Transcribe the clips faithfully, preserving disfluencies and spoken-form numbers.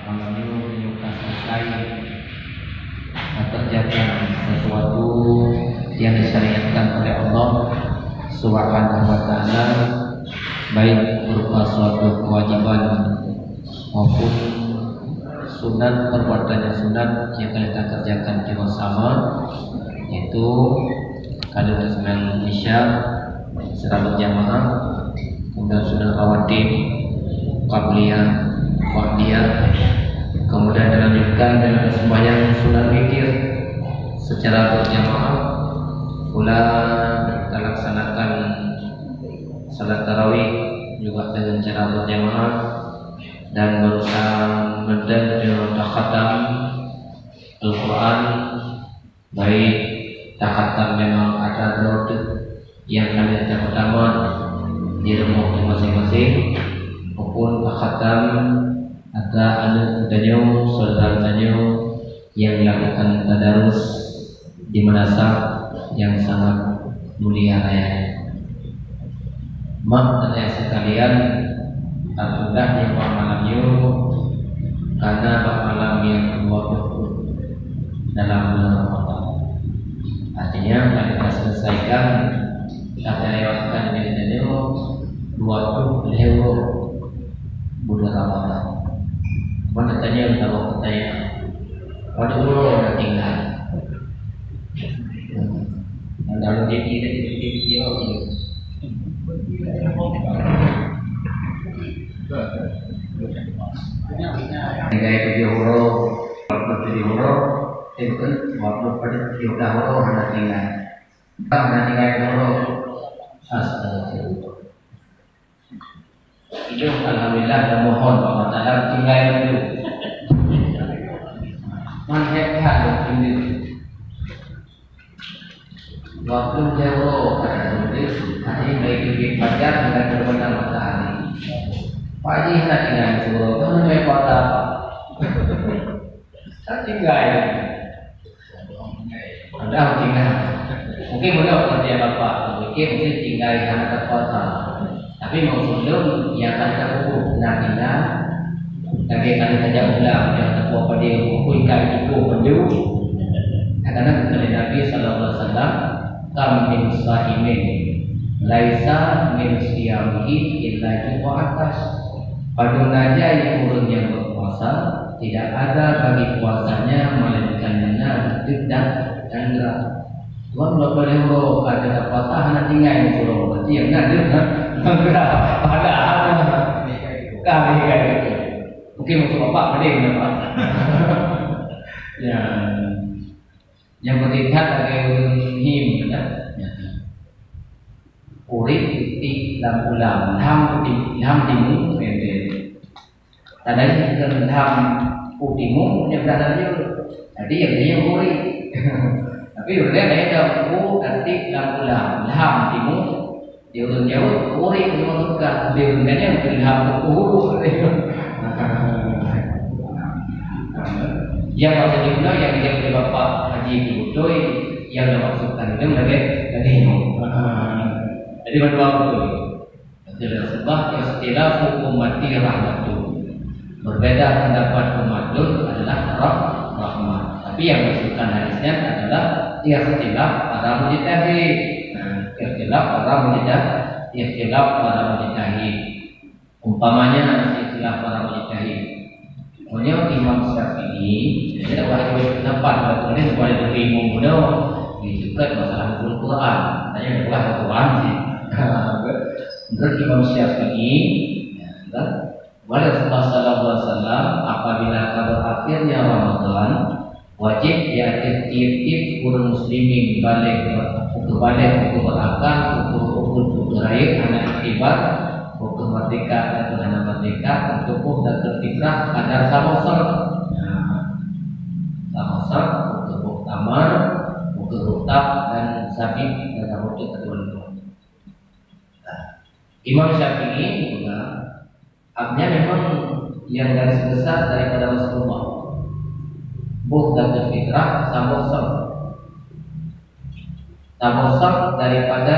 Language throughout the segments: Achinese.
Malam nyoe, nyoe ka selesai kerjakan sesuatu yang disyariatkan oleh Allah Subhanahu wa Ta'ala, baik berupa suatu kewajiban maupun sunat, perbuatan yang sunat yang akan kita kerjakan bersama, yaitu kalau sembahyang Isya secara berjamaah, kemudian sunat rawatib, qabliyah, ba'diyah, kemudian dilanjutkan dengan sembahyang sunat witir secara berjamaah. Pula kita laksanakan salat tarawih juga dengan cara berjamaah dan berusaha mendeng dengan khatam Al-Quran, baik takhatam memang atra droe teuh nyang ka lheueh tapeutama di rumoh masing-masing, maupun takhatam atra aneuk tanyoe, syedara tanyoe nyang lakukan tadarus di madrasah nyang sangat mulia raya. Mak dan ayah sekalian, alhamdulillah, di bak malam nyoe, karena bak malam nyang dua puluh dalam bulan Ramadan. Artinya, akan kita selesaikan, kita lewatkan di nyoe dua puluh lewat bulan Ramadan. Mana tanya, kalau pertanyaan, pada uroe na tinggai. Dalam diri dia, dia, dia, dia, dia. Tinggai tujuh huruf, dua puluh tujuh huruf, eh, bukan, dua puluh pada tujuh belas huruf hana tinggai. Bah, hana tinggai huruf. Astagfirullah. Itu alhamdulillah, memohon Allah Taala tinggai dulu. Man hebat tu tinggi. Waktu jauh, hari baik lebih fajar dengan terbenam matahari. Pagi nak tinggal suruh, mana main kota apa? Tak tinggal. Padahal tinggal. Mungkin boleh orang dia bapak, mungkin mungkin tinggal hana terkuasa. Tapi maksud lôn, nyang ka teupeue na tinggai, lagèe ka lheueh tajak u blang, nyang teupeue padé, buku ikat iku peundu. Kadang-kadang kata Nabi sallallahu alaihi wasallam, "Kam min shaimin, laisa min shiyamihi illa ju'un wa 'atasy." Padum saja ureueng nyang berpuasa, tidak ada bagi puasanya melainkan nyan beuteuet dan dara. Tuan, dua puluh lima ka teuka puasa hana tinggai meusurong, berarti nyang na deuh na meugeura. Padahal ka meugeura. Mungkin maksud bapak pedih nampak. Ya. Nyang penting that lagèe ureueng him, kan? Ya. Urip tiep lam ulam, lam di, lam timu, pendek. Tandanya bukan lam u timu, dia berada dia. Jadi, yang dia urip. Tapi, urip lain dah, u, tiep lam ulam, lam timu. Di ureueng Jawa, urip dimasukkan. Di ureueng Aceh, lam u. Yang maksud jumlah, yang dia punya bapak Haji di Butoi, yang dimasukkan itu lagi, lagi. Jadi, berdua betul. Jadi, sebab ikhtilafu ummati rahmatun. Berbeda pendapat umat lôn adalah rah-, rahmat. Tapi yang maksudkan hadisnya adalah ikhtilaf para mujtahid. Nah, ikhtilaf para mujtah-, ikhtilaf para mujtahid. Umpamanya, ikhtilaf para mujtahid. Meunyoe Imam Syafi'i, jadi ada wahyu pendapat, walaupun dia bukan dari imam muda, dia juga masalah Al-Quran. Tanya ada wahyu Quran sih. Menurut Imam Syafi'i, ya, kan? Pada Rasulullah sallallahu alaihi wasallam, apabila ka berakhirnya Ramadan, wajib di atas tiep-tiep ureueng muslimin baligh, ukeue baligh, ukeue berakal, ukeue, ukeue, ukeue rayeuk, hana ikhtibar, ukeue merdeka ataupun hana merdeka, untuk zakat fitrah kadar saboh sa'. Nah, saboh sa', ukeue buah tamar, ukeue rutab, dan zabib, dan saboh teuk keduanya. Nah, Imam Syafi'i juga, artinya memang yang garis besar daripada Rasulullah. Boh zakat fitrah saboh sa'. Saboh sa' daripada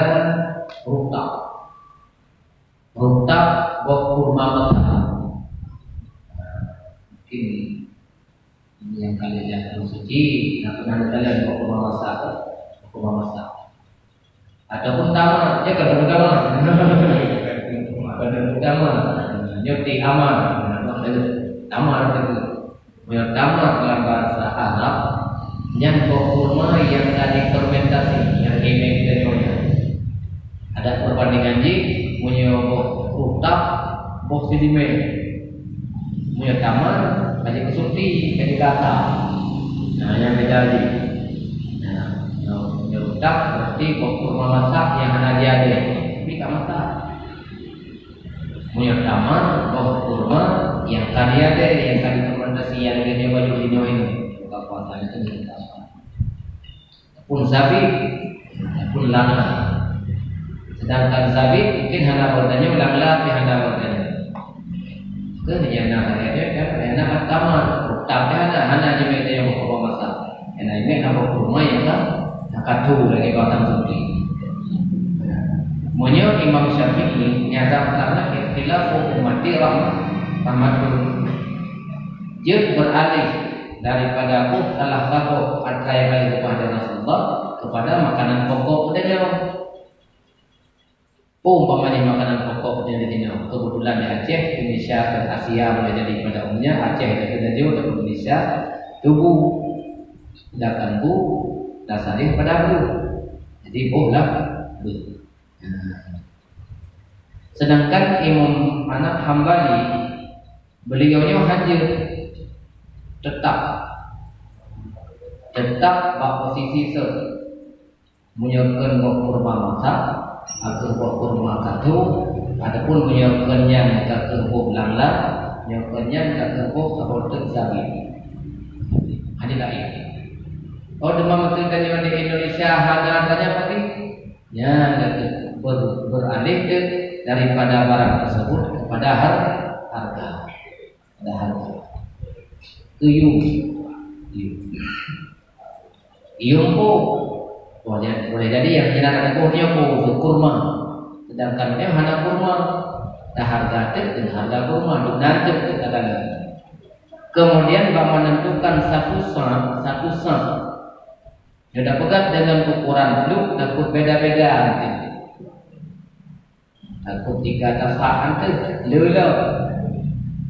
rutab. Rutab boh kurma mekar. Ini yang kalian lihat suci, nak pernah kalian bawa ke rumah masak, bawa ke rumah masak. Ataupun tamar, ya kan, baru tamar. Baru tamar. Nyuti amar. Tamar itu. Meunyoe tamar lam bahasa Arab, nyan boh kurma nyang ka difermentasi, nyang imèe geutanyoe nyan. Ada perbandingan jih, meunyoe boh rutab, boh sidimèe. Meunyoe tamar, ka jikeusuti, ka jikata. Nah, nyang beda jih. Nah, meunyoe rutab, berarti boh kurma masak nyang hana jiadèe. Tapi ka masak. Meunyoe tamar, boh kurma nyang ka jiadèe, nyang ka difermentasi, nyang lagèe nyoe baju linoe nyoe. Buka puasa itu minta tamar. Pun zabib, pun langla. Sedangkan zabib mungkin hana bak geutanyoe, langla pih hana bak geutanyoe. Keu nyang na hari nyoe kan, nyang na tamar, tapi hana, hana jimèe nyang boh kurma masak. Nyang na jimèe na boh kurma nyang ka, nyang ka tho lagèe batang turi. Meunyoe Imam Syafi'i nyata karena ikhtilafu ummati rahmah, rahmatun. Jeuet beralih daripada boh salah saboh atra nyang ka geupeugah lé Rasulullah kepada makanan pokok geutanyoe. Umpama jih makanan pokok geutanyoe di sinoe, kebetulan di Aceh, Indonesia dan Asia boleh jadi pada umumnya, Aceh itu laju, ataupun Indonesia, itu bu. Sedangkan bu, dasarnya pada bu. Jadi, boh lah bu. Nah. Sedangkan Imam Ahmad Hambali, beliau nyoe hanya tetap, tetap bak posisi se. Meunyoe kheun boh kurma masak, ka kheun boh kurma ka tho, ataupun meunyoe kheun nyan ka kheun boh langla, nyoe kheun nyan ka kheun boh saboh teuk zabib. Hana laén. Oh, teuma meukeue tanyoe di Indonesia hana tanya pati? Nyan ka kheun ber-, beralih ke daripada barang tersebut kepada har-, harga. Ada harga. Keu yum. Yum. Yum po. Boleh, boleh jadi yang kira kata po nyoe po, itu kurma. Sedangkan nyoe hana kurma. Dah harga teuk dengan harga kurma, dum na teuk teuk kata. Kemudian bak menentukan satu sa', satu sa'. Nyoe dah peugah dengan ukuran pluek dah beda-beda nanti. Takot tiga tapak antu leulo.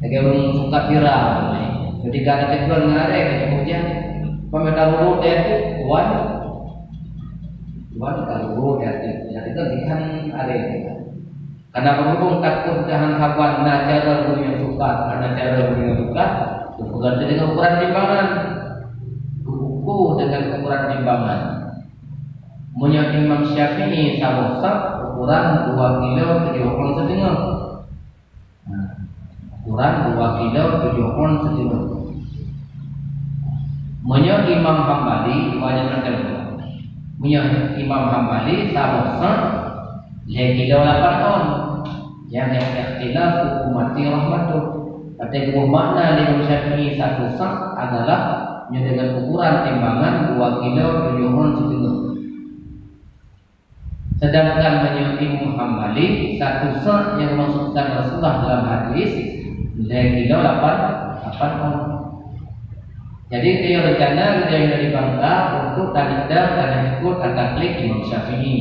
Lagèe ureueng sukat pira. Ketika ada tegur ngareh, ada hujan. Pemegang urut dia tu, wan. Wan ka urut dia tu. Jadi kan ikan areh. Karena berhubung takut jangan sabar, na cara ureueng nyang sukat, na cara ureueng nyang sukat, diganti dengan ukuran timbangan. Diukur dengan ukuran timbangan. Meunyoe Imam Syafi'i saboh sa' ukuran dua kilo tujoh on siteungoh. Nah, ukuran dua kilo tujoh on siteungoh. Meunyoe Imam Hambali, banyak macam. Meunyoe Imam Hambali saboh sa' lhèe kilo lapan on. Nyang ikhtilaf hukum mati rahmatuh. Patéh buah makna lé Imam Syafi'i satu sa' adalah nyoe dengan ukuran timbangan dua kilo tujoh on siteungoh. Sedangkan meunyoe Imam Hambali, satu sa' nyang dimaksudkan Rasulullah dalam hadis, lhèe kilo lapan, lapan on. Jadi, beliau rencana, beliau dari Bangka untuk talitang, tali ikut, tali klik Imam Syafi'i.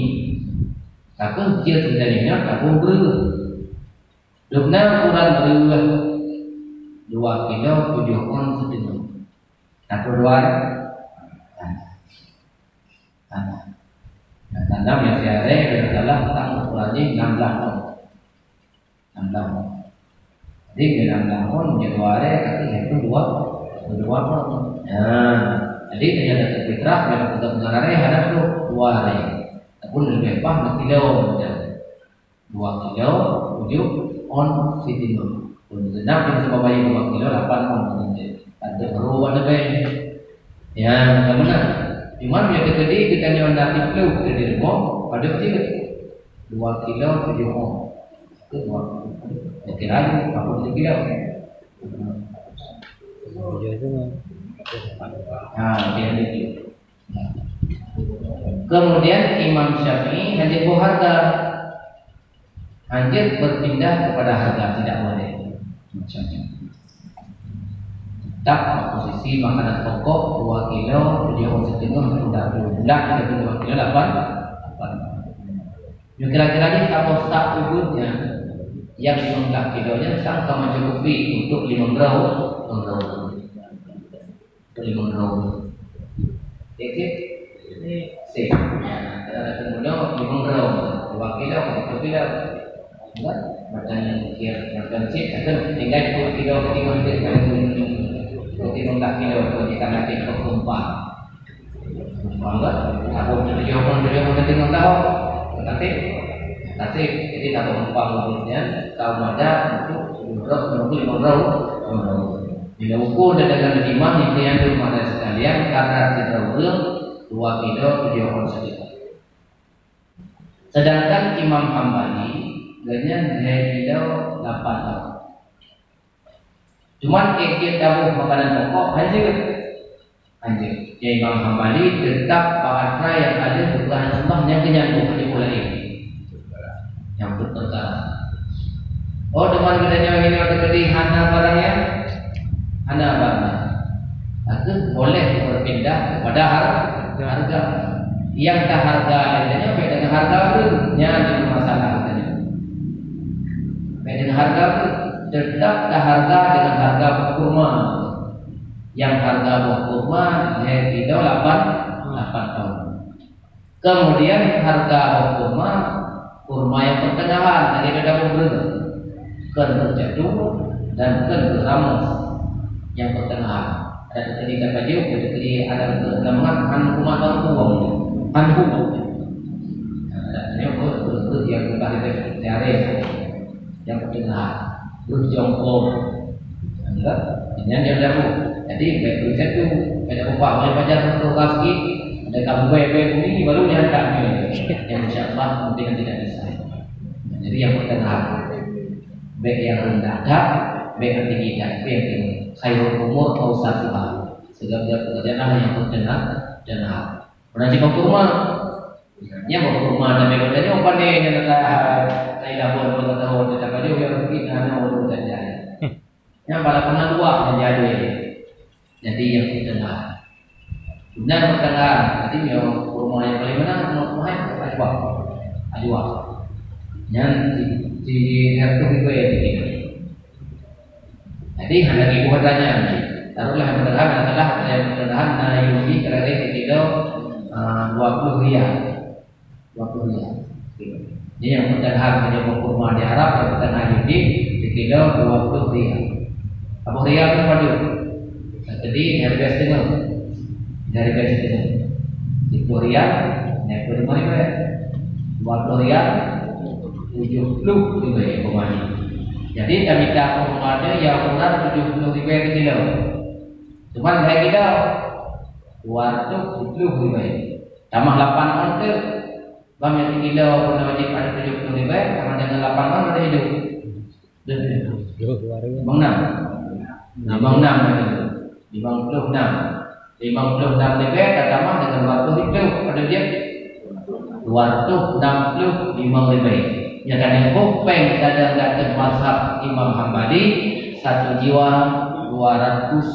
Tapi, jeuet beliau ingat, aku breuh. Dubna ukuran breuh dua kilo tujoh on siteungoh. Satu dua, eh? Tanah. Tanah. Nah, tanam yang saya rek, kalau salah, tak ukuran ni enam belas on. Enam belas on. Jadi, enam belas on, punya dua rek, tapi itu dua, dua on. Nah, jadi, dengan fitrah, yang kita benar rek, ada tu dua rek. Ataupun lebih pas, kilo macam. Dua kilo tujoh on siteungoh. Pun genap nyang seubabayu dua kilo lapan on. Ada baru ada beng. Ya, macam mana? Cuma yang terjadi kita nyonya di Pluh, di Remo, pada kecil. Dua kilo tujoh on. Ke dua kilo. Oke, laju, apa tujuh kilo? Ha, dia ada. Kemudian Imam Syafi'i hanya buah harga. Hanjeuet berpindah kepada harga, tidak boleh. Macam tu. Tetap posisi makanan pokok dua kilo tujuh on siteungoh, bulat, bulat, bulat, dua kilo lapan, lapan. Nyoe kira-kira jih saboh sak ubeut nyan, nyang limong blah kilo nyan sang ka mencukupi untuk limong droe, limong droe. Untuk limong droe. Oke? Sip. Nah, kita ada tunggu dulu, limong droe. Dua kilo, satu kilo. Enggak? Macam ni, ya, macam sip, akan tinggal dua kilo, tiga kilo, dua kilo, tiga kilo, kalau kita nanti ke Kupang. Kupang, kan? Aku tujuh puluh, tujuh puluh, tiga tahun. Tasik, Tasik. Jadi, tak Kupang, ya. Tahu ada untuk limong droe, untuk limong droe, limong droe. Bila ukur dan dengan lima, itu yang belum ada sekalian, karena kita urang dua kilo, tujuh on saja. Sedangkan Imam Hambali, gobnyan lhèe kilo lapan on. Cuman tiep-tiep taboh makanan pokok, hanjeuet. Hanjeuet. Ya, Imam Hambali tetap bak atra nyang ka lheueh geupeugah Rasulullah, nyang keunyan bukan jipeulah laén. Nyang pertengkaran. Oh, teuma geutanyoe inoe teukeudi hana barang nyan? Hana barang nyan. Maka boleh berpindah kepada har-, harga. Nyang taharga lé geutanyoe bèk deungon harga breueh. Nyan jadi masalah geutanyoe. Bèk deungon harga breueh. Tetap taharga deungon harga boh kurma. Nyang harga boh kurma lhèe kilo lapan, lapan on. Kemudian harga boh kurma, kurma nyang pertengahan, lagèe daun breueh. Kon breueh jatuh dan kon breueh rames, nyang pertengahan. Ada teukeudi ka pajoh, ada teukeudi ada breueh lam mat, han kurma tahu buang. Han buang. Ada tanya breueh, breueh, breueh nyang teuka di jari. Nyang peuteungahan, breueh jongkong. Nyan nyang jauh. Jadi, bèk breueh jatuh, bèk jatuh, bèk pajar satu kaki, ada kamu bèk, bèk bumi, baru nyan tak nyoe. Yang insya Allah mungkin tidak bisa. Jadi, yang peuteungahan. Bèk yang rendah that, bèk yang tinggi that, bèk yang tinggi. Khairul umur awsatuha. Segala pekerjaan yang peuteungahan, peuteungahan. Pernah cakap kurma. Nyan boh kurma dan bèk geutanyoe pane nyan, na, na ilabon pengetahuan teuka pajoh nyang rugi na, na ureueng gajah. Nyan bala pengetahuan nyang jadi. Jadi nyang peuteungahan. Beuna peuteungahan. Jadi nyoe kurma nyang paleng meunan, kurma nyang paleng ajwa. Ajwa. Nyan di, di, di, Jadi, hana lagi buah tanya. Taruhlah mudah-mudahan adalah yang mudah-mudahan na yumi kerana itu kilo, ah, dua puluh riyal. Dua puluh riyal. Ini yang mudah-mudahan hanya kurma di Arab yang mudah-mudahan yumi di kilo dua puluh riyal. Apa riyal tu padu? Jadi, harga setengah. Dari gaji kita. Sepuluh riyal, naik ke lima riyal. Dua puluh riyal, tujuh puluh riyal pemani. Jadi, kami tahu ada yang kurang tujuh puluh riyal kilo. Cuman saya kira dua ratus tujuh puluh riyal. Tambah lapan on tu, bang yang kilo pun wajib ada tujuh puluh riyal, sama dengan lapan on ada hidup. Limong enam. Limong enam tadi. Limong puluh enam. Limong puluh enam ribèe tatamah dengan dua puluh ribèe. Pada dia? Dua ratus enam puluh limong ribèe. Nyan ka boh péng kadang-kadang mazhab Imam Hambali, satu jiwa dua ratus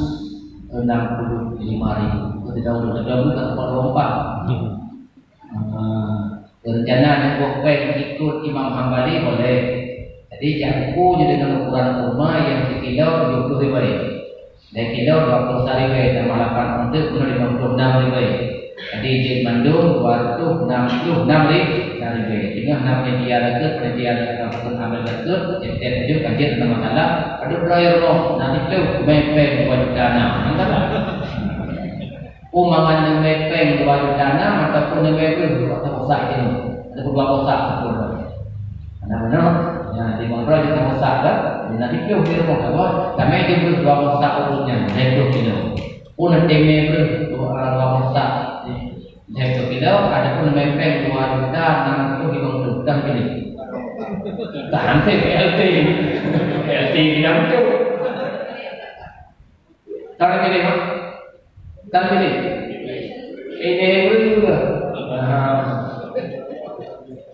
enam puluh lima ribu. Kita tahu, kita tahu, kita tahu, Ah, rencana nyang boh péng ikut Imam Hambali boleh. Jadi, jak ukur je dengan ukuran kurma yang sekilo tujuh puluh ribèe. Dua kilo dua puluh satu ribèe, tambah lapan untuk kena lima puluh enam ribèe. Jadi, jeuet mandum dua ratus enam puluh enam ribèe. Teungoh na panitia rakyat, panitia rakyat, ambil rakyat, tiap-tiap tujuh kajian tentang masalah. Aduh, berair roh, nanti tu, mepeng dua juta enam. Nampak tak? Umpama neumè péng dua juta enam ataupun neumè breueh dua boh sak kilo, ataupun dua boh sak kilo. Karena benar, ya, limong droe juta boh sak kan? Jadi nanti peuh di rumah apa? Kami di breueh dua boh sak urut nyan, lhèe ploh kilo. Pun neumè breueh dua, dua boh sak, lhèe ploh kilo, ataupun neumè péng dua juta enam puluh lima puluh, dah pilih. Tahan sih, L T. L T enam puluh. Tahu pilih, Mak? Tahu pilih? Ini Hebrew juga. Ah.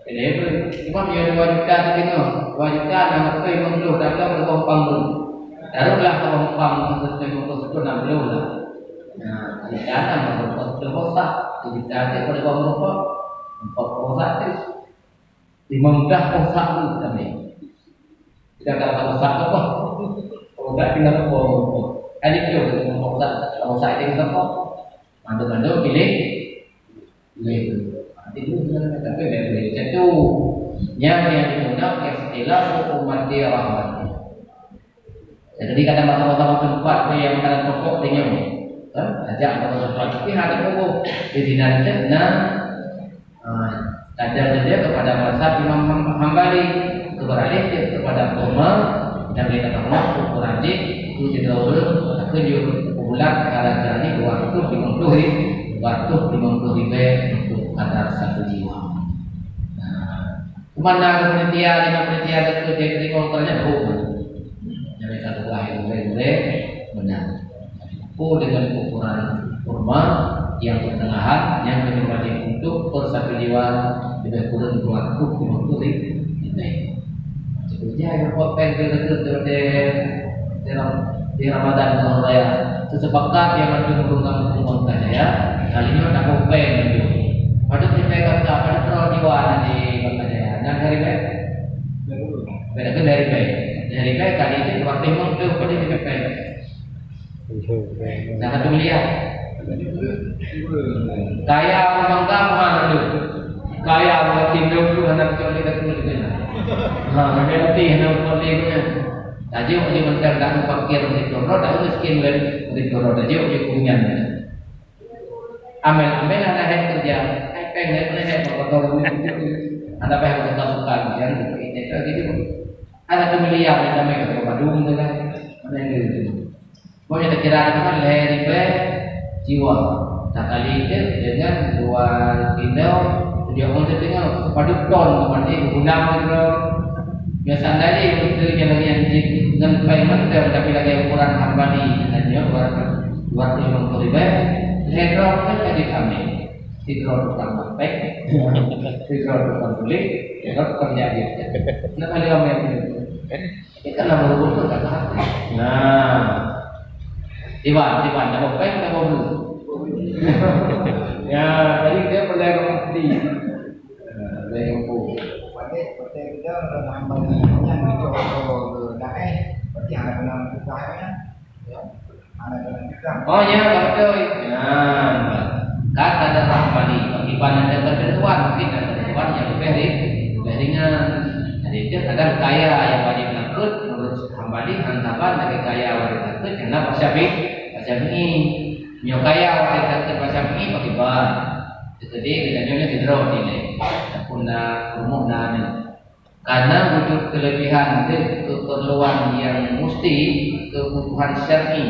Ini Hebrew. Sebab dia dua juta setengah. Dua juta enam ratus lima puluh, tapi orang kompang tu. Taruhlah kompang satu ratus lima puluh, satu enam Karena merokok itu rusak, jadi tadi pada bawah merokok, empat rusak itu. Lima mudah rusak itu kami. Kita kata rusak apa? Rusak tinggal merokok. Kan itu, rusak, rusak itu apa? Mandu-mandu pilih, pilih. Nanti dulu, tapi pilih satu. Yang, yang diundang ikhtilafu ummati rahmati. Jadi, kadang masa-masa tempat tu yang kadang pokok dengan, kan? Ajak masa tempat. Tapi ada pokok. Di sini ada, nah, ah, tajam saja kepada mazhab Imam Ham-, Hambali. Itu beralih ke kepada kurma dan kita tahu ukuran jih itu tidak boleh terkejut. Bulan kadar jari dua ratus lima puluh ribu, dua ratus lima puluh ribu untuk kadar satu jiwa. Nah, Cuma na panitia, dengan panitia itu dia terima ukurnya, oh, jadi satu buah yang boleh, boleh, benar. Oh, dengan ukuran kurma yang pertengahan, yang lebih wajib untuk per satu jiwa lebih kurang dua ratus lima puluh ribu. Jadi, ya, yang buat pen ke dekat di, di Ram-, di Ramadan tahun raya. Sesepakat yang ada hubungan dengan bangsa saya, kali ini tak buat pen itu. Pada kita kata, pada perahu jiwa nanti bangsa saya. Nah, dari baik. Beda kan dari baik. Dari baik kali ini waktu memang tu pada kita baik. Nah, satu miliar. Kaya orang bangga mana tu? Kaya orang Indo tu hana kecuali kat tu juga. Ha, hana roti, hana roti punya. Tajuk je mentang dah fakir di Toro, dah miskin di Toro, tajuk je kunyan. Amel-amel hana hai kerja. Hai peng hai peng hai kotor ni. Ada peh bukan bukan kan gitu. Ada tu miliar ni sampai ke Badung tu kan. Mana yang gitu. Pokoknya tak kira apa lhèe ribèe jiwa. Tak kali itu dengan dua kilo, dia orang tu tengok padum ton mati guna gitu. Biasa dari itu jalan yang dengan payment tapi lagi ukuran hamba di hanya dua ratus lima puluh ribu. Lhèe droe kan tadi kami. Sidroe tukang mapék, sidroe tukang kulit, sidroe tukang jahit. Nah, kalau yang itu, itu kan nama hukum tu tak tahu. Nah, tiban, tiban, tak apa, tak apa. Ya, jadi dia boleh mengerti. Nah, boleh mampu. Pakai, pakai kita orang hamba ni, yang itu orang dah eh, berarti ada kena tukar ya. Oh ya, betul. Nah, kata ada rahmani, bagi pandangan ketentuan, mungkin ada ketentuan yang lebih ri-, lebih ringan. Jadi itu kadang kaya yang wajib nakut menurut hambali hantaban dari kaya wajib nakut karena Pak Syafi'i, Pak Syafi'i. Nyo kaya wajib nakut Pak Syafi'i pakai ban. Jadi kita nyonya sidroe nilai. Ataupun na rumah na ni. Karena wujud kelebihan dek keperluan yang musti kebutuhan syar'i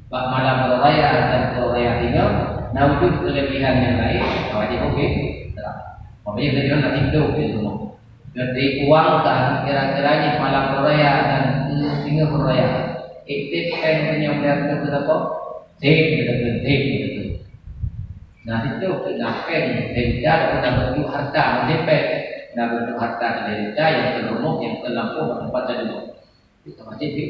bak malam raya dan raya tiga, na wujud kelebihan yang lain wajib okey. Makanya kita nak tidur di rumah. Dan diuangkan kira-kiranya malam raya dan singa raya. Itu kan yang berarti apa? Tip, betul, tip, betul. Nah, itu keunakan denda ataupun na bentuk harta menyepet. Na bentuk harta denda yang terumuk, yang terlampau, tempat tadi. Itu wajib di,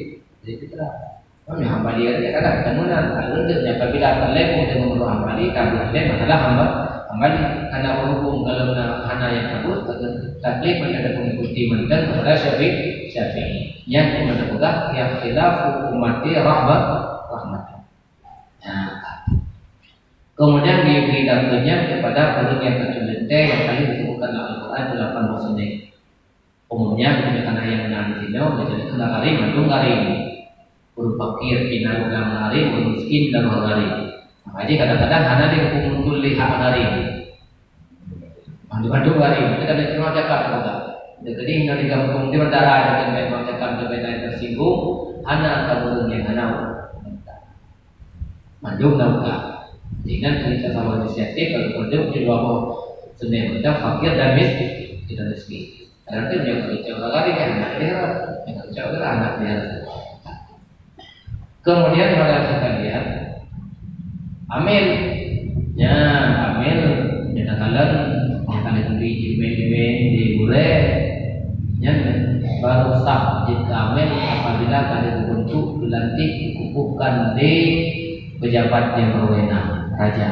di fitrah. Kami hamba dia, dia kata, kemudian, kalau dia apabila terlebih dengan memerlukan hamba dia, kami ada masalah hamba, hamba dia. Karena berhubung kalau na hana yang kabut, taklif pada pengikuti mantan kepada Syafi'i, Syafi'i. Yang kita pegang, yang khilaf hukumati rahmat, rahmat. Nah, kemudian diberi lafaznya kepada ureuëng nyang ka teuntée nyang ka lheueh disebutkan dalam Al-Quran itu lapan boh seuneh. Umumnya, bukan hanya yang enam di sini, jadi kena garing, mandum garing. Ureuëng fakir, pina ureuëng garing, ureuëng miskin, pina ureuëng garing. Maka, jadi kadang-kadang hana dihukumi beutôi lé hak garing. Mandum-mandum garing, kita ada cuma cakap juga. Jadi, hina di kampung, di bandara, ada yang memang cakap, ada yang tersinggung, hana kamu yang hana. Mandum na uka. Dengan kita sama inisiatif, kalau kerja di bawah seni macam fakir dan miskin, kita miskin. Karena itu yang kerja orang lain kan anak dia, yang kerja orang anak dia. Kemudian pada sekalian, amil, ya, amil, kita kalian, kita lebih email-email di gureh, ya, baru sah jika amil apabila kali dibentuk dilantik dikukuhkan di pejabat yang berwenang. Raja,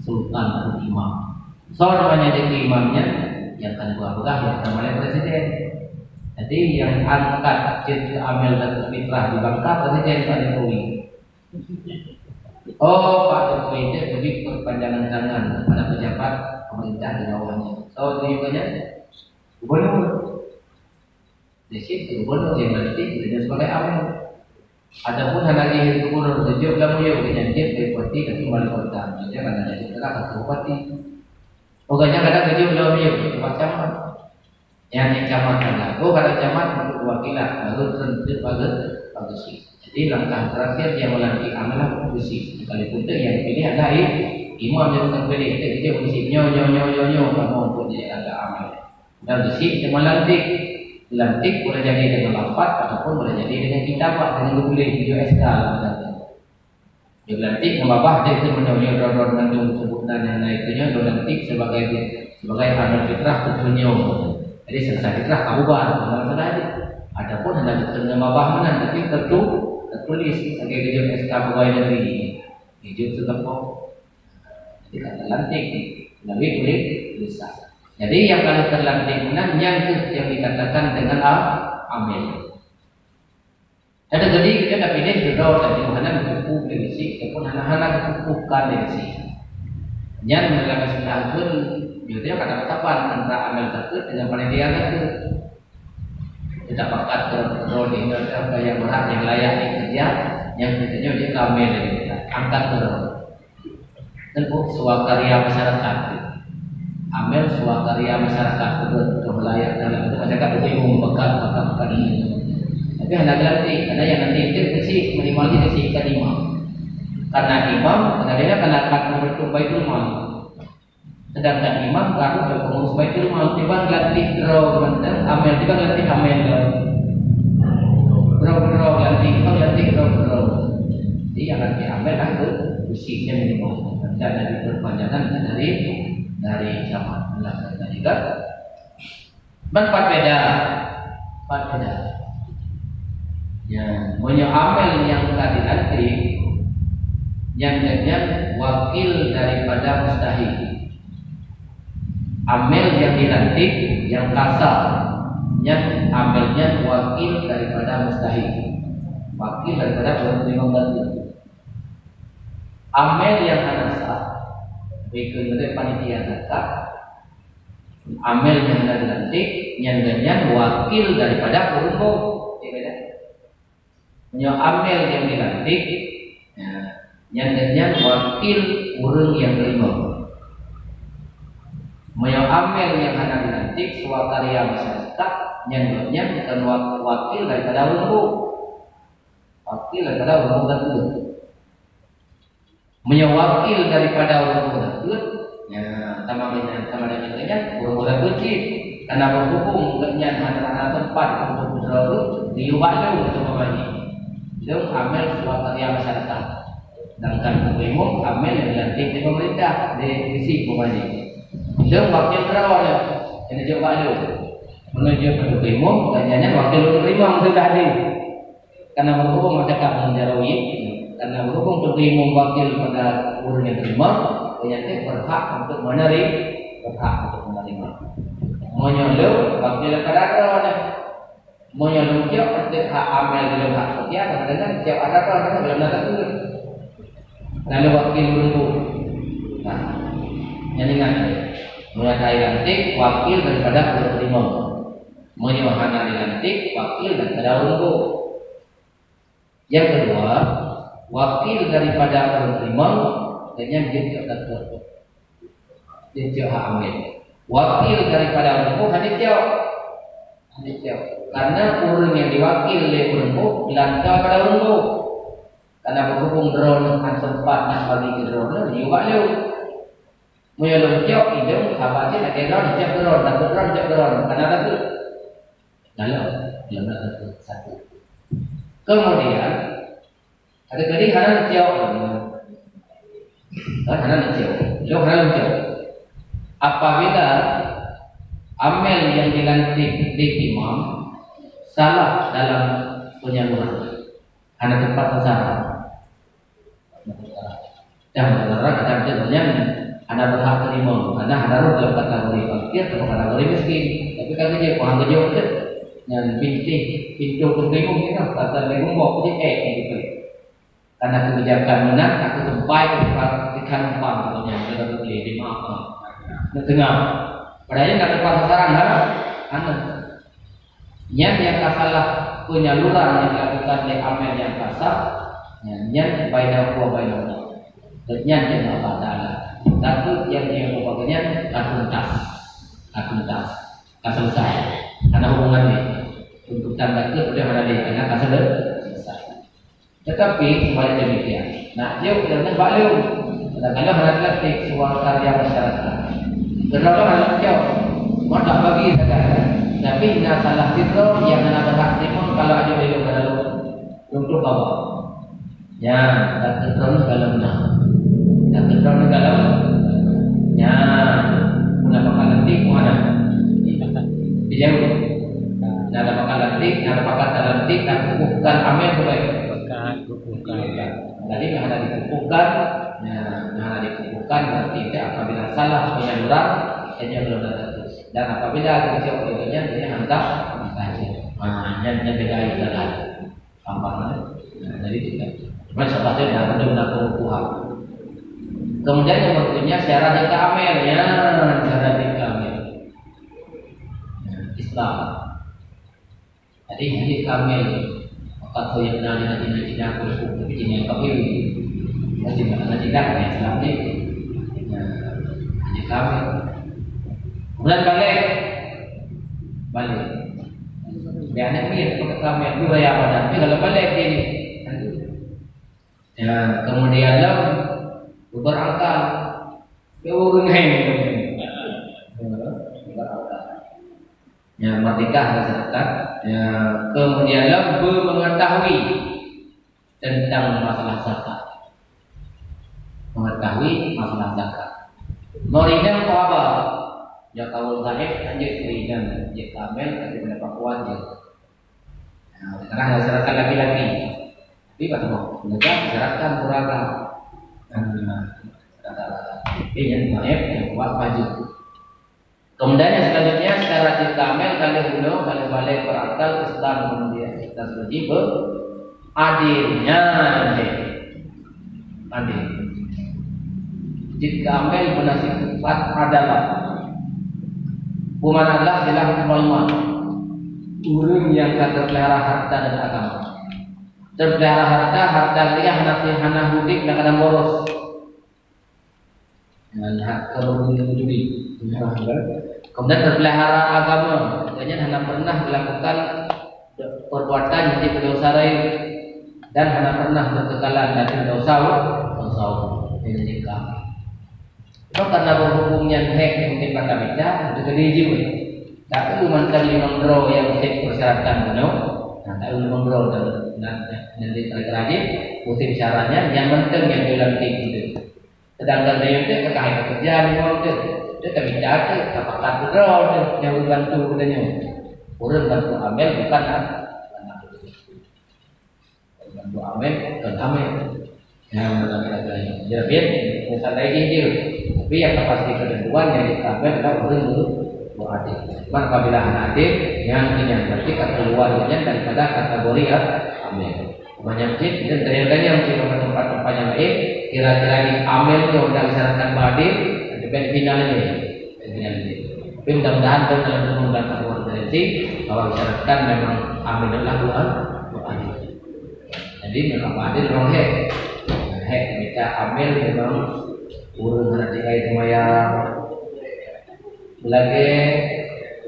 sultan atau imam. Soe namanya jadi imamnya? Yang akan peugah-peugah, yang akan mulai presiden. Jadi yang angkat jeuet amel zakat fitrah di Bangka presiden Pak Jokowi. Oh, Pak Jokowi itu lebih perpanjangan tangan kepada pejabat pemerintah di bawahnya. So, tunjukkannya gubernur. Di situ gubernur yang nanti kerja sebagai amel. Ataupun hana jih gubernur, tunjuk lam uyuek, yang jeuet bupati tapi wali kota. Jadi, akan ada juga satu bupati. Pokoknya, kadang tunjuk lam uyuek, macam mana. Yang di camat ada. Oh, kalau camat untuk perwakilan, baru terbentuk bagus, bagus sih. Jadi, langkah terakhir yang melantik amel lah bagus sih. Sekalipun tu yang dipilih adalah i-, imam yang terpilih. Kita kerja bagus sih. Nyo, nyo, nyo, nyo, nyo. Kamu untuk jadi agak amel. Dan bagus sih, dia melantik. Lantik boleh jadi dengan lafaz ataupun boleh jadi dengan kitabah, dengan tulis, tujuh S K. Dia lantik ngon babah, dia itu meunyoe droe-droe mandum sebutan yang lain itu nyoe, dia lantik sebagai, sebagai amel fitrah keu nyoe. Jadi, selesai fitrah, ka bubar, bubar sudah itu. Adapun hana geukheun ngon babah meunan, tapi tertu-, tertulis lagèe geujok S K pegawai negeri. Geujok teukeupok. Jadi, ka lantik melalui tulis-, tulisan. Jadi, yang kalau terlantik meunan, nyan kheueh yang dikatakan dengan a-, amel. Ada jadi kita dah pilih droe tadi, hana meukukuh lé bisi, ataupun hana, hana meukukuhkan lé bisi. Nyan meulaga seulangkeun, dia, dia kadang saban antara amel zakat dengan panitia zakat. Kita pakat droe-droe di Indonesia, yang berhak, yang layak dikerja, yang kita nyoe dia kamel dari kita, angkat droe. Tentu swakarya masyarakat. Amel swakarya masyarakat, betul, betul, melayang dalam itu masyarakat betul, umum, pekat, pekat, pekat ini. Tapi hana gelantik, karena yang nanti itu kecil, minimal itu kecil ikan imam. Karena imam, karena dia akan akan membentuk Baitul Mal. Sedangkan imam baru pengurus Baitul Mal, tiba gelantik droe mantong, amel, tiba gelantik amel droe. Droe-droe gelantik, tiba gelantik droe-droe. Jadi yang nanti amel lah tu, usianya minimal. Dan dari perpanjangan dari, dari zaman. Nah, dari kan. Ban pat beda. Pat beda. Ya, meunyoe amel nyang ka dilantik, nyan, nyan wakil daripada mustahik. Amel nyang dilantik, nyang kasa, nyan amel nyan wakil daripada mustahik. Wakil daripada ureueng limong ganda. Amel nyang hana sah, bikeu lé panitia zakat, amel nyang hana dilantik, nyan, nyan wakil daripada ureueng boh. Ya, beda. Meunyoe amel nyang dilantik, ya, nyan, nyan wakil ureueng nyang teurimong. Meunyoe amel nyang hana dilantik, swakarya masyarakat, nyan, nyan bukan wa-, wakil daripada ureueng boh. Wakil daripada ureueng boh. Meunyoe wakil daripada ureueng boh, ya, sama dengan, sama dengan nyan, ureueng boh cit. Karena berhubung nyan hana, hana tempat untuk berlalu, diyue bak lôn, umpama nyan. Lôn amel swakarya masyarakat. Sedangkan limong amel nyang dilantik lé pemerintah, di isi, umpama nyan. Lôn wakil droe, nyang jok bak lôn. Meunyoe jok bak limong, dan nyan wakil ureueng limong sudah deh. Karena berhubung macam kat Mujarawih, karena berhubung teurimong wakil pada ureueng nyang terima, nyan teuh berhak untuk menerima, berhak untuk menerima. Meunyoe lôn wakil pada droe nyan, meunyoe lôn tiep, berarti hak amel di lôn hak setia, kadang-kadang tiep ada droe nyan, belum ada tu. Lalu wakil ureueng boh. Nah, nyan ingat, meunyoe ka dilantik wakil daripada ureueng terima. Meunyoe hana dilantik, wakil daripada ureueng boh. Yang kedua, wakil daripada ureueng teurimong, dan nyan jeuet cok datuk. Jeuet cok hak amel. Wakil daripada ureueng boh hana cok. Hana cok. Karena ureueng nyang diwakil lé ureueng boh, geulangka pada ureueng boh. Karena berhubung droe nyan hana sempat nak bagi keu droe nyan, yue bak lôn. Meunyoe lôn cok, idong, saban cit lagèe droe, cok droe, takot droe, cok droe. Karena takot. Dalam, dalam satu. Kemudian, ada tadi hana neucok. Kan hana neucok. Lôn hana neucok. Apabila amel yang dilantik di imam salah dalam penyaluran, hana tepat sasaran. Dan orang kadang tu nyan hana berhak terima, karena hana rôh dalam kategori fakir atau kategori miskin. Tapi kan dia paham dia tu. Yang bintik pintu tu bingung ni lah, kata bingung bawa dia eh gitu. Karena kebijakan menang aku sampai ke tempat ikan empang tu yang ada tu boleh dimaafkan. Nak tengah. Padahal nak tempat sasaran ha? Hana. Nyan nyang ka salah penyaluran nyang dilakukan lé Amel nyang kasar, nyan, nyan bainahu wa bainallah. Dan nyan nyang Allah Taala. Tapi nyang dia buat nyan ka tuntas. Ka tuntas. Ka selesai. Hana hubungan lé. Tuntutan ka ke udah hana lé, karena ka sele-, selesai. Tetapi, sebalik demikian, nak jok dan bak lôn. Kadang-kadang hana dilantik suara karya masyarakat. Keudroe hana jok. Cuma tak bagi saja. Tapi na salah sidroe nyang hana berhak timang kalau ada lé lôn keu lôn. Untuk apa? Ya, tak keudroe dalam na. Tak keudroe dalam. Ya, mula bakal lantik mana? Dijawab. Nah, ada bakal lantik, nah, ada bakal lantik, nah, kukuhkan Amel tu baik. Bukan, bukan. Jadi, nah, ada dikukuhkan, nah, nah, ada dikukuhkan, berarti itu apabila salah penyaluran, hanya belum ada terus. Dan apabila ada kecil, dia, dia hantar saja. Nah, yang, yang beda itu adalah gampang, kan? Nah, jadi kita, cuma salah dia dah ada guna pengukuhan. Kemudian yang berikutnya syarat nikah Amel, ya, syarat nikah Amel. Nah, Islam. Jadi, hadis Amel, maka tu yang kenal dengan Cina-Cina, aku hukum Cina yang kafir. Masih nak Cina, yang Islam ni. Nah, hadis Amel. Kemudian balik. Balik. Dia anak ni, aku kata Amel, dua ya, pada. Tapi kalau balik, dia ni. Ya, kemudian lah, berakal. Dia orang heng. Ya, berakal. Ya, merdeka masyarakat. Ya, kemudian lah, mengetahui tentang masalah zakat. Mengetahui masalah zakat. Merinang apa? Ya, kalau zakat, lanjut merinang. Ya, kamel, tapi pendapat kuat je. Nah, sekarang masyarakat laki-laki. Tapi, Pak Tengok, mereka masyarakat beragam. Nah, rata-rata. Tapi yang gaib, yang kuat, maju. Kemudian yang selanjutnya, syarat nikah Amel, kalau bunoe, kalau balik berakal, Islam, kemudian kita setuju, adilnya, adil. Jika Amel beuna sifat adalah, bukan adalah, adalah ulama. Ureuëng nyang ka terpelihara harta dan agama. Terpelihara harta, harta dia hana, hana hudik, nak kadang boros. Dengan hak kemudian judi. Kemudian terpelihara agama, artinya hana pernah melakukan perbuatan yang berdosa lain dan hana pernah berkekalan dari dosa, dosa. Ini nikah. Cuma karena berhubungnya hek mungkin pada beda, itu tadi jujur. Tapi mantap limang bro yang cek persyaratan benar. Nah, tak limang bro dan dan dan di rajin musim syaratnya yang penting yang dalam tim itu. Sedangkan dia itu kekah kerja di bawah itu. Dia tak bicara tu, tak pakat betul tu yang bantu katanya. Orang bantu Amel bukan anak. Bantu Amel bukan Amel. Yang mana kita tanya. Jadi, misalnya ini je. Tapi yang pasti ketentuan yang kita Amel adalah orang itu berarti. Cuma apabila anak adil, yang ini berarti keluarnya daripada kategori Amel. Banyak cit, dan tanya-tanya mungkin tempat-tempat yang lain, kira-kira di Amel tu udah disyaratkan badil, ada band final ini. Band final ini. Tapi mudah-mudahan pun dalam penuh dan satu konferensi, bahwa disyaratkan memang Amel adalah dua, dua adil. Jadi, memang badil orang hek. Hek, kita Amel memang urus hana tinggal semayang, lagée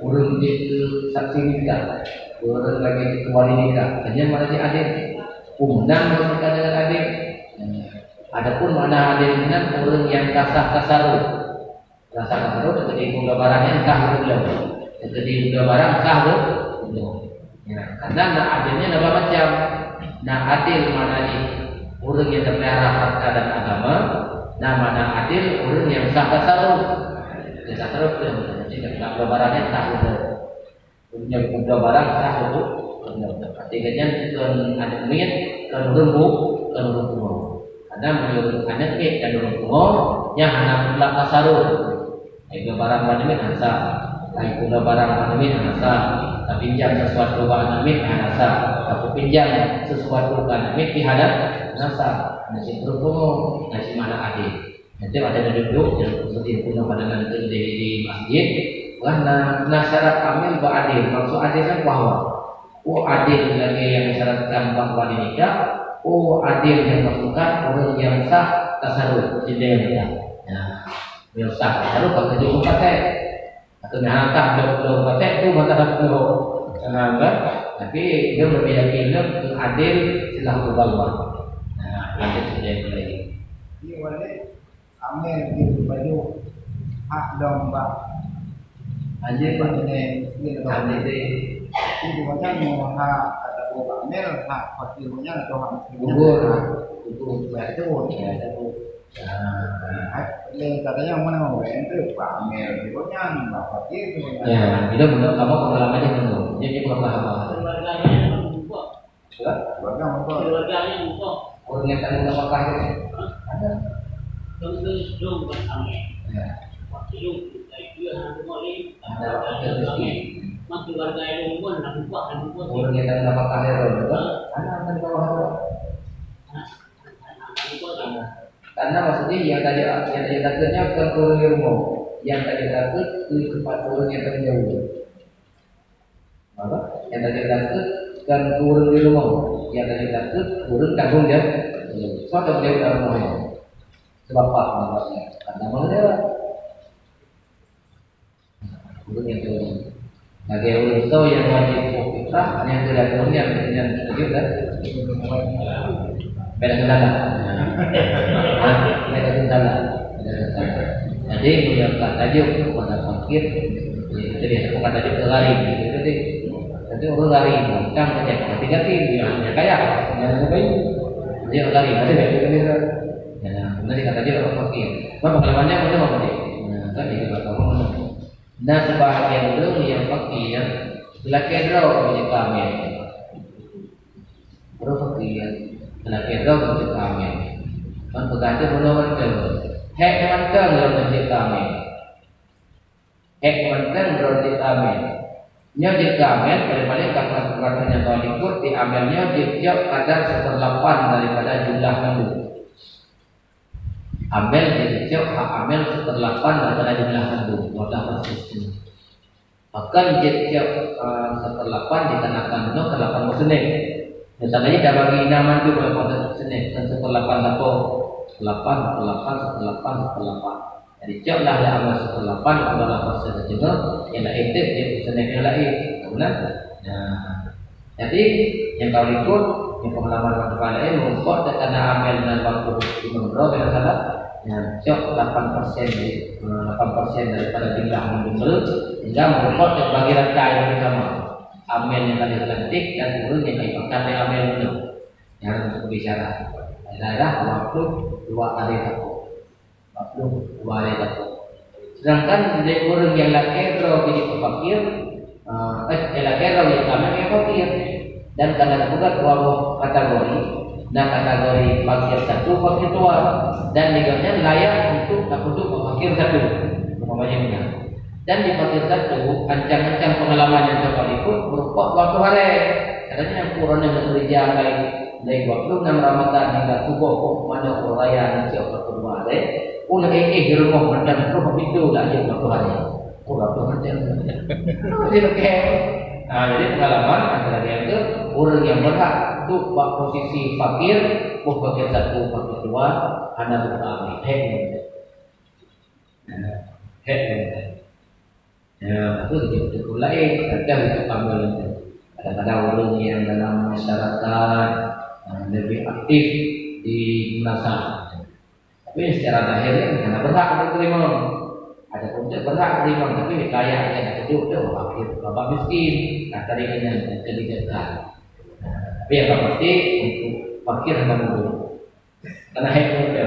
ureuëng jeuet keu saksi nikah, ureuëng lagée jeuet keu wali nikah, hanya mana jih adil. Pemenang dalam nikah dengan adil. Adapun makna adil nyan ureuëng nyang ka sah tasaruf. Ka sah tasaruf, teukeudi peugah barang nyan sah beutôi. Teukeudi peugah barang sah beutôi. Ya, karena na adilnya na dua macam. Na adil makna jih ureuëng nyang teupelihara harta dan agama, na makna adil ureuëng nyang sah tasaruf. Nyang tasaruf tu yang penting nak peugah barang nyan sah beutôi. Ureuëng nyang peugah barang sah beutôi. Arti geuhnyan kon aneuk miet, kon ureuëng bu-, kon ureuëng tuha. Nah, meunyoe aneuk miet dan ureueng tuha, nyan hana mutlak tasaruf. Ai keu barang bak aneuk miet hana sah. Ai keu barang bak aneuk miet hana sah. Tapinjam sesuatu bak aneuk miet hana sah. Tapinjam sesuatu bak aneuk miet pih hana sah. Nah, cit ureueng tuha, nah, cit mana adil. Nanti ada duduk yang seperti itu, pandangan itu di, di masjid. Wah, nah, nah, syarat amil bak adil. Maksud adil kan bahwa, oh, adil lagèe nyang disyaratkan bak wali nikah. Oh, adil nyang maksudkan ureueng nyang sah tasaruf, cendera nikah. Ya, nyang sah tasaruf bak tujuh puluh persen. Atau nyang sah dua puluh persen tu masa dua puluh. Nah, kan? Tapi dia lebih yakin dia adil selaku Allah. Nah, adil sudah mulai. Amel jeuet baju hak dong bak anjeut bak nenek miskin atau anjeut deh. Itu macam mau hak kata bak amel hak fakir macam atau hak miskin. Gugur. Gugur. Ya, itu. Ya, itu. Ah. Lain katanya mana mau itu bak amel itu macam bak fakir itu macam. Ya, itu benar. Kamu pengalaman yang benar. Jadi pengalaman. Keluarganya kan berubah. Sudah? Keluarga mangkok. Keluarganya mangkok. Ureueng nyang tanggung nafakah tu. Hah? Ada. Tanggung dong bukan amel. Ya. Waktu dong kita itu yang rumah ni. Ada waktu miskin. Mak keluarga yang rumah nak buka, nak buka. Ureueng nyang tanggung nafakah dia tu. Hah? Ada anak di bawah tu. Hah? Anak. Karena maksudnya yang tadi, yang tadi takutnya bukan ureueng di rumah. Yang tadi takut itu tempat ureueng nyang tanggung jawab. Apa? Nyang tajak takut kan ureueng di rumah. Nyang tajak takut ureueng tanggung jawab. Soe tanggung jawab dalam rumah nyan? Sebab apa? Sebabnya karena mengenai. Ureueng nyang tanggung jawab. Lagèe ureueng soe nyang wajib fitrah, nyang teulatih nyan, nyan tajak dah. Beda kendala. Ha, beda kendala. Beda kendala. Jadi, meunyoe ka tajak kepada fakir, jadi bukan tajak ke gharib, gitu, jadi. Jadi, ureueng gharib, utang macam mati ganti, dia hanya kaya, dia hanya bayu. Jadi, ureueng gharib, ada baik juga dia. Ya, nanti kata dia orang fakir. Kan pengalamannya macam apa dia? Nah, kan dia kata apa? Nah, sebahagian ureueng nyang fakir, lakèe droe meunyoe ka amel. Ureueng fakir, lakèe droe meunyoe ka amel. Kan peugah tu bunoe mantong. Hék mantong lôn jeuet ka amel. Hék mantong lôn jeuet ka amel. Nyoe jeuet ka amel, paléng-paléng ka peuet nyang ka likot di amel nyoe jeuet cok kadar seperlapan daripada jumlah mandum. Amel jeuet cok hak amel seperlapan daripada jumlah mandum, dua belas persen. Bahkan jeuet cok, eh, seperlapan dikarenakan bunoe ka lapan peuseuneh. Misalnya, dah bagi enam mandum lapan peuseuneh, kan seperlapan lapan, lapan, seperlapan, seperlapan, seperlapan. Jadi, cok lah, lah amel seperlapan, dua belas persen saja, nyang laén tu, jeuet peuseuneh nyang laén. Betul? Nah, jadi, nyang ka likot, nyang pengalaman ureueng laén, meureumpok teuh kana amel nan waktu imam droe, bila salah, nyang cok lapan persen di, eh, lapan persen daripada jumlah mandum tu, sehingga meureumpok teuh bagi rata nyang sama. Amel nyang ka dilantik dan ureueng nyang ka dipakat lé amel nyoe. Nyang harus berbicara. Daerah waktu dua hari takut. Waktu dua hari takut. Sedangkan dari ureueng nyang lakèe droe jadi fakir, ah, eh, nyang lakèe droe jadi kaya nyang fakir. Dan karena dipeugah dua boh kategori, nah, kategori fakir satu, fakir dua. Dan di gobnyan layak untuk takuduk fakir satu. Umpamanya begitu. Dan di fakir satu, ancang-ancang pengalaman nyang teuka likot, meureumpok waktu haré. Katanya nyang pura nyang bekerja baik dari dua puluh enam Ramadan hingga suboh, oh, mana ureueng raya nyang siap waktu dua haré. Ulah éh di rumoh macam roh itu dah jeuet waktu haré. Oh, waktu macam tu. Jadi, okey. Nah, jadi pengalaman antara dia tu, ureueng nyang berhak duduk bak posisi fakir, oh, fakir satu, fakir dua, hana buka amel. Hék. Hék. Ya, itu betul-betul lain. Kadang itu ambil itu. Kadang-kadang orang yang dalam masyarakat, ah, lebih aktif di madrasah. Tapi secara zahir kan hana berhak untuk terima. Ada pun dia berhak terima, tapi layak dia nak duduk tu, wakil babak miskin. Nah, tadi dengan kebijakan. Nah, tapi yang pasti untuk fakir hana duduk. Karena hak muda.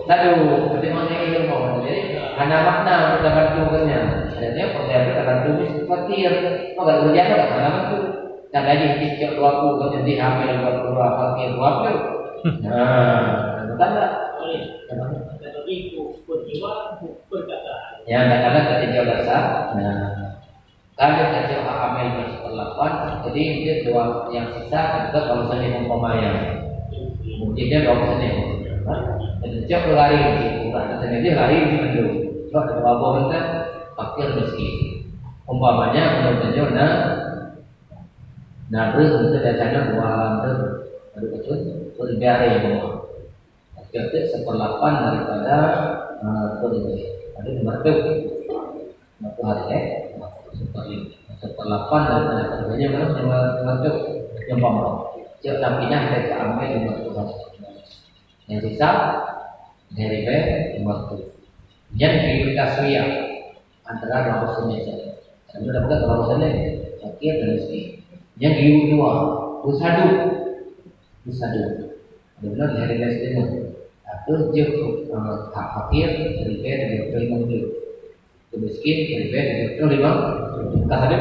Lalu, bagaimana ilmu? Jadi, hana makna untuk bantu katanya. Adanya pekerjaan itu bantu miskin fakir. Maka kerja itu hana bantu. Dan gaji kecil dua puluh, jadi hamil dua puluh dua, fakir dua puluh. Nah, bukan tak? Ya, tak ada ketika dasar. Nah, kalau kita jawab hak amil masuk ke lapan, jadi dia dua yang sisa, kita baru seni umpamanya. Mungkin dia baru seni. Dan cok lari, bukan seni dia lari di mendung. Sebab ada dua boh kita, fakir miskin. Umpamanya, menurut dia, nah, Nah, reuh itu biasanya dua reuh. Aduh, itu perbedaan yang bawah. Tapi itu seperlapan daripada, eh, perbedaan. Ada lima ratus. Lima ratus hari, eh. Seperlima. Seperlapan daripada perbedaan yang mana? Lima ratus. Yang bawah. Cek tapi nah, kita ambil lima ratus hari. Yang sisa, dari lima ratus. Yang kita suyah. Antara dua boh seni. Karena dah peugah dua boh seni. Fakir dan miskin. Yang giyup dua, beusadu. Beusadu. Benar di hari biasa ni. Atau dia, eh, hak fakir, ribet dia terima dulu. Miskin, ribet dia terima. Bukan ada.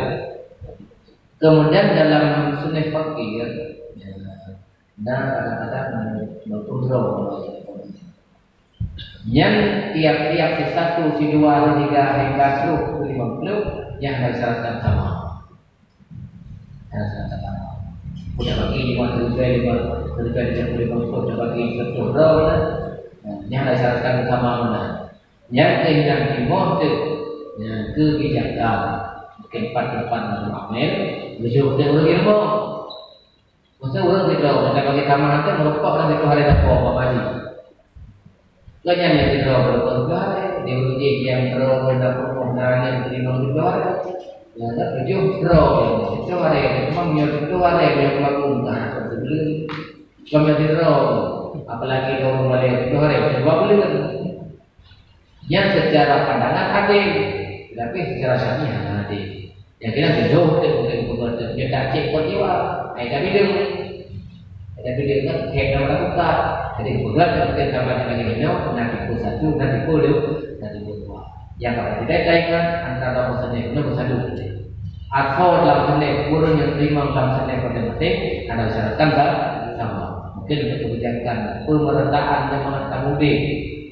Kemudian dalam sunai fakir, ya, dan kadang-kadang menurut droe. Nyan tiap-tiap sisatu, sidua, siga, hingga troh keu limong ploh, nyan harus syaratkan sama. Harus syaratkan sama. Udah bagi lima, lebih lima, lebih lima puluh, limong ploh, udah bagi seratus droe, nah, nyan harus syaratkan sama mana. Nyan keuh nyan timoh tu, nyan kebijakan. Mungkin empat tempat dalam amil, tujuh dia urang ilmu. Masa urang sidroe, masa bagi tamah tu, meureumpok dan itu hari dakwah, Pak Haji. Kan nyan nyang sidroe, meureumpok sidroe hari, di ureueng jih nyang sidroe, na peurumoh, na aneuk, teurimong sidroe hari. Nyang na tujoh sidroe, sidroe hari, memang nyoe sidroe hari, nyoe pelaku, entah apa tu dulu. Bukan sidroe, apalagi dua ureueng balèe, sidroe hari, sidroe buleuen. Nyan secara pandangan adil, tetapi secara syar'i hana adil. Yang kena tujoh tu mungkin gubernur tu, dia tak cek kot jiwa. Ai tak bilang. Ai tak bilang kan, kayak nama tak buka. Jadi gubernur tu mungkin sama dengan ini, nanti pukul satu, nanti pukul dua, nanti pukul dua. Yang kalau tidak kita ingat, antara dua boh seni, benar bersatu. Atau dalam seni, ureueng nyang terima dalam seni masing-masing, ada syaratkan sa-, sama. Mungkin untuk kebijakan pemerataan jamaah tabligh,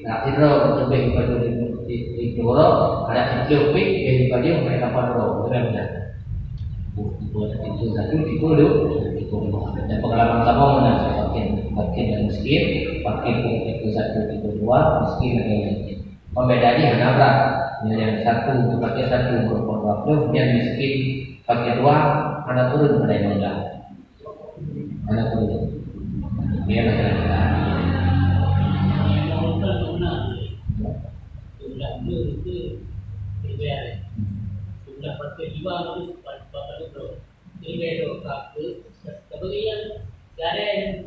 nak sidroe leubeh daripada di, di, di Johor, ada tujoh pih, leubeh daripada mereka lapan droe, betul tak? Oh, tipe, tipe satu, tipe dua, tipe dua. Dan pengalaman sama mana, makin, makin yang miskin, makin tipe satu, tipe dua, miskin dan yang lain. Pembeda jih hana brat. Nyan nyang satu, pakai satu, meureumpok dua ploh, nyang miskin, pakai dua, hana turun pada yang rendah. Hana turun. Dia lah kena kena.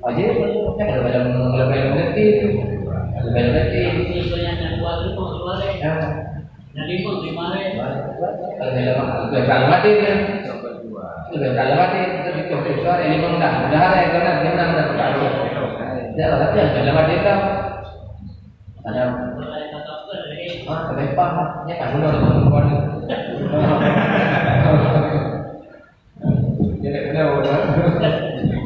Aja, kalau banyak, kalau banyak mengerti tu. Kalau banyak mengerti. Ya. Kalau banyak, kalau banyak mati kan. Kalau banyak mati, kita butuh kecuali lima belas. Udah ada yang kena, dia menang dah. Dia lah, tapi yang banyak mati kan. Ada. Ah, terlempar lah. Ini kan guna dalam perempuan ni. Jadi, kena orang.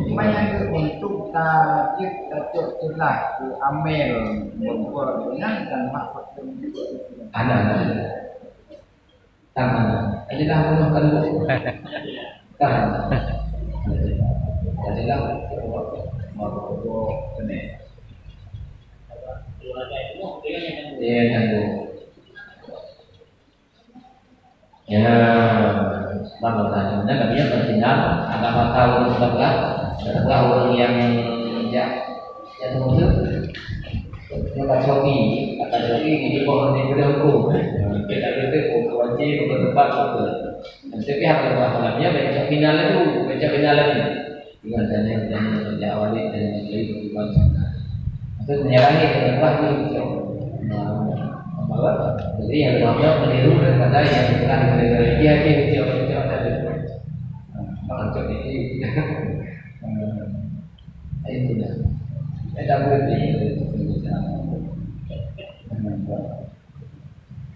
Cuma yang tu untuk tajik, tajik jelas tu amel membuat dengan dan mak. Ada, ada. Tangan. Adalah bunuh kan bu. Tangan. Adalah mau kena. Ya, kan bu. Ya, bang, sebenarnya kami yang bertindak, agak bakal urus sebelah, sebelah orang yang jak, yang musuh. Dia baca hobi, kata hobi, ini pohon yang boleh hukum. Kita kata hukum wajib, hukum tempat, hukum. Dan tapi hak Allah Taala nya baca final itu, baca final itu. Dengan dana, dana kerja awalnya dan lain-lain kehidupan sana. Maksud menyalahi dengan Allah tu, insya Allah. Nah, apa? Jadi yang Allah meniru daripada yang bukan dari dia, dia, dia, dia, dia, dia. Nah, macam ini. Nah, itu dah. Saya tak boleh.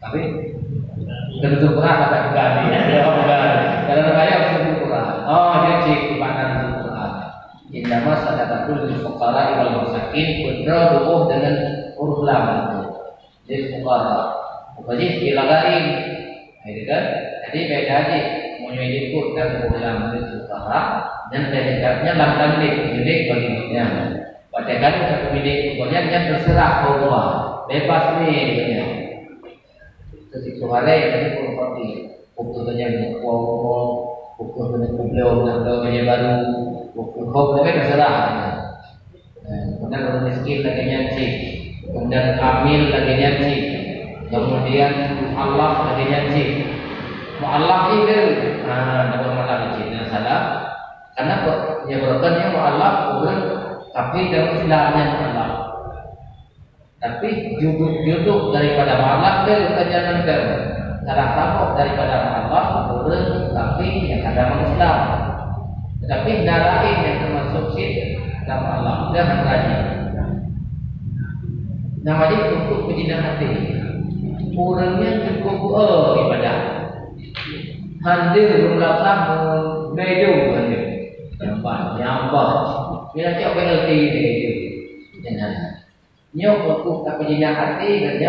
Tapi, tentu berat apa juga ni. Kalau saya tentu berat. Oh, dia cek di mana tentu berat. Indama sadaqah Lil fuqara wal masakin, peudroe tuboh deungon ureueng lam. Lil fuqara. Apa jih? Ila ghairi. Gitu kan? Jadi beda jih. Meunyoe jipeuet dan ureueng lam lil fuqara, dan dari kitabnya lam tamlik, milék bagi gobnyan. Watèe ka lheueh peumilék gobnyan, nyan terserah keu Allah. Bebas lé gobnyan. Seusiku hari jadi pun kopi. Pukul tu jadi kuah umur, pukul tu jadi kublong, atau meja baru, pukul kop lebih terserah. Eh, kemudian orang miskin lagi nyan cit. Kemudian amil lagi nyan cit. Kemudian mualaf lagi nyan cit. Mualaf itu, nah, nama mualaf cit, nah, salah. Karena kok, ya, berarti mualaf, orang kafir dan Islam yang mualaf. Tapi juduk-juduk daripada mualaf tu, bukan jangan ke. Salah tabok daripada mualaf, orang kafir yang agama Islam. Tetapi hina laén nyang teumasok cit lam Allah dan hana jih. Nama jih untuk peujinak até. Ureueng nyan cukup, eh, ibadah. Hana jumlah sama, beda hana. Nyambah, nyambah. Bila cak penalti dia itu. Jangan. Nyoe untuk tak peujinak até, dan